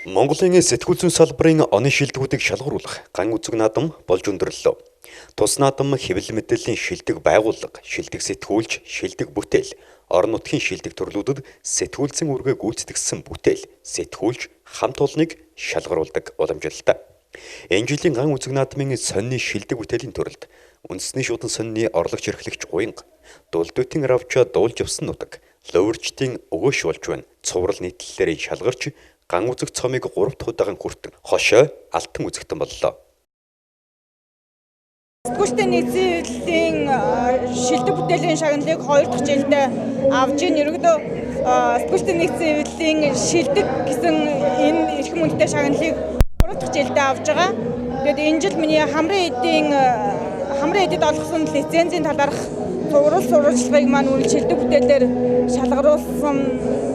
Монголын сэтгүүл зүйн салбарын оны шилдэгүүдийг шалгаруулах ган үзэг наадам болж өндөрлөө. Тус наадам хэвлэл мэдээллийн шилдэг байгууллага, шилдэг сэтгүүлч, шилдэг бүтээл, орон нутгийн шилдэг төрлүүдэд сэтгүүлцэн үүргээ гүйцэтгэсэн бүтээл, сэтгүүлч хамт олныг шалгаруулдаг уламжлалтай. Энэ жилийн ган үзэг наадмын сонины шилдэг бүтээлийн төрөлд үндэсний шуудан сонины орлогч эрхлэгч Уянга, Дулдүтийн равча дуулж явсан нутаг, Луурчдын өгөөш болж байна. Цуврал нийтлэлээр шалгарч ган үзэг цомыг 3 дахь удаан хүртэн хошой алтан үзэгтэн боллоо. Сэтгүүлчдийн нэгдсэн хэвлэлийн шилдэг бүтээлийн шагналыг 2 дахь жилдээ авч ийн. Ерөнхийдөө сэтгүүлчдийн нэгдсэн хэвлэлийн шилдэг гэсэн энэ эрхэм хүндтэй шагналыг 3 дахь жилдээ авч байгаа. Тэгээд энэ жил миний хамрын эдэд олгосон лицензийн талаарх цуврал сурвалжлагыг маань үл шилдэг бүтээлээр шалгаруулсан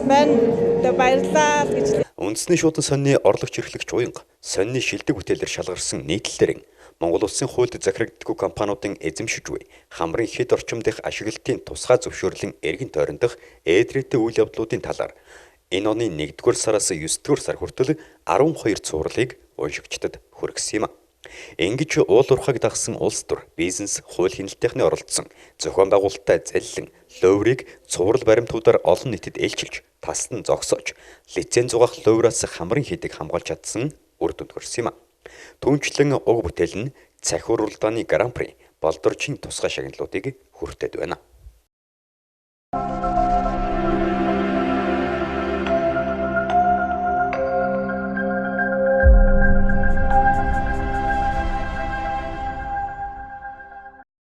байна. Тэгээд баярлалаа гэж. Үндэсний шуудан сонины орлогч эрхлэгч Уянга сонины шилдэг бүтээлээр шалгарсан нийтлэлээр Монгол улсын хуульд захирагддаггүй компаниудын эзэмшиж буй хамрын хэд орчим дэх ашиглалтын тусгай зөвшөөрлийн эргэн тойрондох ээдрээтэй үйл явдлуудын талаар энэ оны 1-р сараас 9-р сар хүртэл 12 цувралыг уншигчдад хүргэсэн юм. Ингэж уул уурхайг дагсан улс төр, бизнес, хууль хяналтынхны оролцсон зохион байгуулалттай заллин луйврыг цуврал баримтуудаар олон нийтэд ээлчилж, тасдан зогсоож, лиценз зугаах луйвраас хамрын хийдэг хамгаалж чадсан үр дүнд хүрсэн юм. Түүнчлэн уг бүтээл нь цахи уралдааны гран при, болдоржийн тусгай шагналуудыг хүртээд байна.